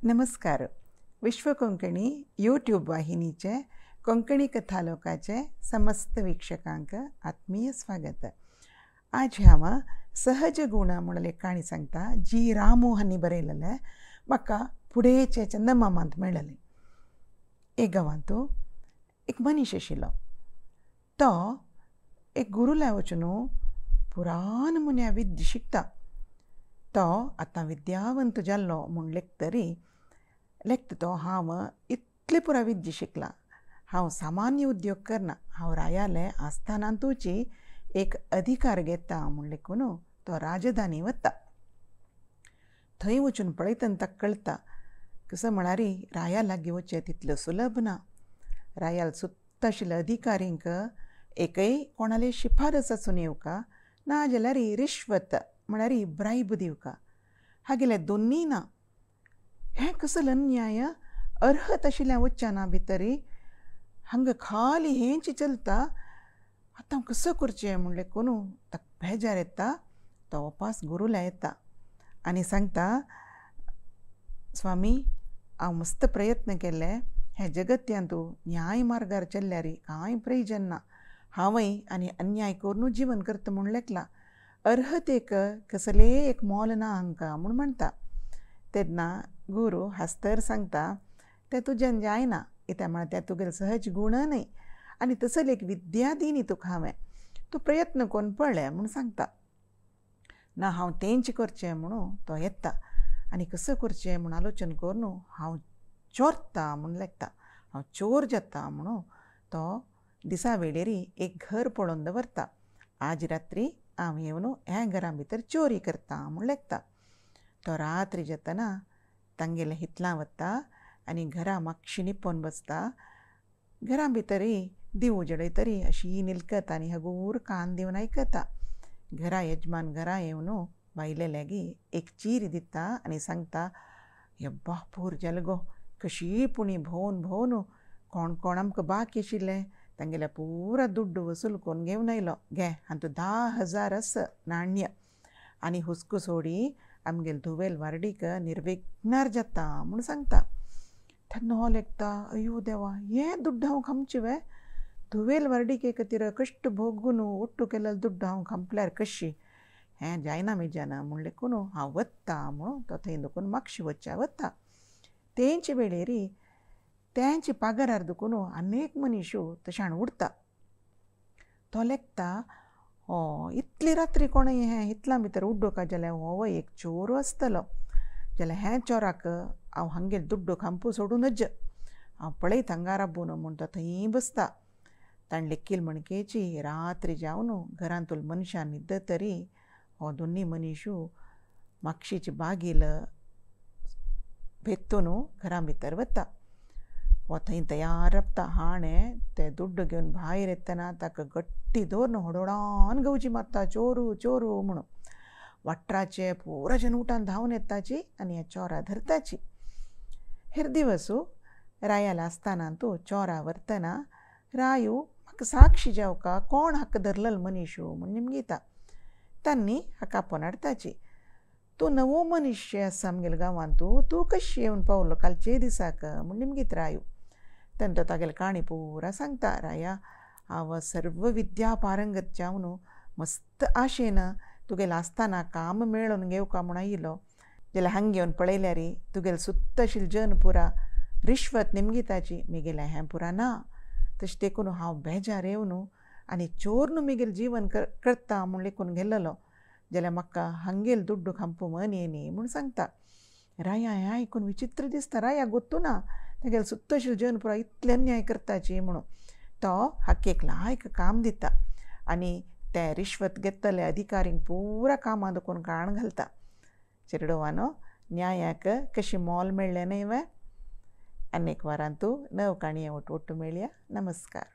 नमस्कार. विश्व कोंकणी यूट्यूब वाहिनीचे कोंकणी कथालोकाचे समस्त वीक्षकांक आत्मीय स्वागत. आज हांव सहज गुण म्हणले काणी सांगता जी रामू हांणी बरयलेले म्हाका फुडेचे चंदमामांत मेळ्ळें. एक गांवांत एक मनीस आशिल्लो. तो एक गुरुला वचून पुराण मुन्या विद्या शिकता. तो आतां विद्यावंत जाल्लो म्हूण लेखतरी लेखता तो हांव इतले पुरा विद्या शिकला, हांव सामान्य उद्योग करना, हांव रायाले आस्थानांतूची एक अधिकार घेता म्हूण लेखून तो राजधानी वता. थंय वचून पळयतना ताका कळटा कसो म्हळ्यार राया लागीं वचचें तितलें सुलभ ना. रायाल सुत्ता आशिल्ल्या अधिकारींक एकय कोणाले शिफारस आसून येवका ना जाल्यार रिश्वत म्हळ्यार ब्रायब दिवका, हागेले दोनूय ना. हें कसलो अन्याय! अर्हत आशिल्ल्या वच्चाना भितरी हांगा खाली हेंच चलता. आतां कसो करचें म्हूण लेखून ताका बेजार येता. तो वापस गुरुला येता आनी सांगता, स्वामी हांव मस्त प्रयत्न केले, हे जगत्यांत न्याय मार्गार चल्ल्यार कांय प्रयोजन ना, हांवय आनी अन्याय करून जीवन करता म्हूण लेखलां, अर्हतेक कसलें एक मोल ना हांकां म्हूण म्हणटा. तेन्ना गुरू हासतर सांगता, तें तुज्यान जायना, कित्याक म्हळ्यार तें तुगेलें सहज गूण न्हय आनी तसली एक विद्या दिनी तुका हांवें, तूं प्रयत्न करून पळय म्हूण सांगता. ना हांव तेंच करचें म्हणून तो येता आनी कसो करचें म्हूण आलोचन करून हांव चोरता म्हूण लेखता, हांव चोर जाता म्हणून तो दिसा वेळेरी एक घर पळोवन दवरता. आज रात्री हांव येवन ह्या घरा भितर चोरी करता म्हूण लेखता. तो रात्री जातना तांगेले हितलां वता आनी घरा मातशी निपोवन बसता. घरा भितरय दिवो जडयतरी अशी निलकता आनी हगूर कान दिवन आयकता. घरा यजमान घरा येवन बायले लागीं एक चीर दिता आनी सांगता, यब्बा पूर जालें गो, कशी पुणी भोंवन भोंवन कोण कोण आमकां बाकी आशिल्ले तांगेले पुरा दुड्डू वसूल करून घेवन आयलो, घे हातूंत 10,000 आस नाण्य आनी हुस्को सोडी आमगेल धुवेल वार्डीक निर्विघ्नार जाता म्हूण सांगता. तेन्ना हो लेखता, अयो देवा, हें दुड्ड हांव खामचें वे, धुवेल वार्डिके खातीर कश्ट भोगून ओट्टू केलेलो दुड्ड हांव खांपल्यार कशी, हें जायना म्हज्यान म्हूण लेखून हांव वता म्हणून तो थंय दुखून मागशी वच्च्या वता. तेंचे वेळेरी तेंचे पागारार दुखून अनेक मनीस तशान उडता. तो लेखता, हो इतली रात्री कोणूय हें इतल्या भितर उड्डोका जाल्यार हो एक चोर आसतलो, जाल्यार हें चोराक हांव हांगेर दुड्डो खांपू सोडूं नज, हांव पळयत हांगा राबून म्हूण तो थंय बसता. ताणें लेखील म्हणकेची रात्री जावन घरांतूल मनशां न्हिदतरी हो दोनूय मनीस मागशीची बागील भेत्तून घरा भितर वता. हो थंय तयार राबता. हाणें ते दुड्ड घेवन भायर येतना ताका गट्टी दवरून होडोडान गवजी मारता, चोरू चोरू म्हणून. वाठाराचे पुरा जन उठान धांवन येताची आनी ह्या चोरा धरताची. हेर दिवसू रायाला आसतना तूं चोरा व्हरतना रायू म्हाका साक्षी जावका कोण हाका धरलेलो मनीस म्हूण निमगिता. तांणी हाका आपोवन हाडटाची. तूं नवो मनीस आसा आमगेल्या गांवांत, तूं कशी येवन पावलो कालचे दिसाक म्हूण निमगीत रायू. तेन्ना तो तागेली काणी पुरा सांगता. राया हांव सर्व विद्या पारंगत जावन मस्त आशेन तुगेलें आसतना काम मेळोवन घेवका म्हूण आयिल्लो, जाल्यार हांगा येवन पळयल्यार तुगेलें सुत्त आशिल्लें जन पुरा रिश्वत निमगिताची, म्हगेलें हें पुरा ना, तशें देखून हांव बेजार येवन आनी चोरन म्हगेलें जीवन करता म्हूण लेखून गेल्लो, जाल्यार म्हाका हांगेल दुड्डू खांपू मन येनी म्हूण सांगता. राया हें आयकून विचित्र दिसता. राया गोत्तू ना तागेलें सुत्त आशिल्लें जन पुरा इतलें अन्याय करताची म्हणून. तो हाका एक लायक काम दिता आनी ते रिश्वत घेतले अधिकारींक पुरा कामां दुखून काण घालता. चेडवानो न्यायाक कशी मोल मेळ्ळें न्हय वे. आनी एक वारांतू नव काणये ओट्टू मेळया. नमस्कार.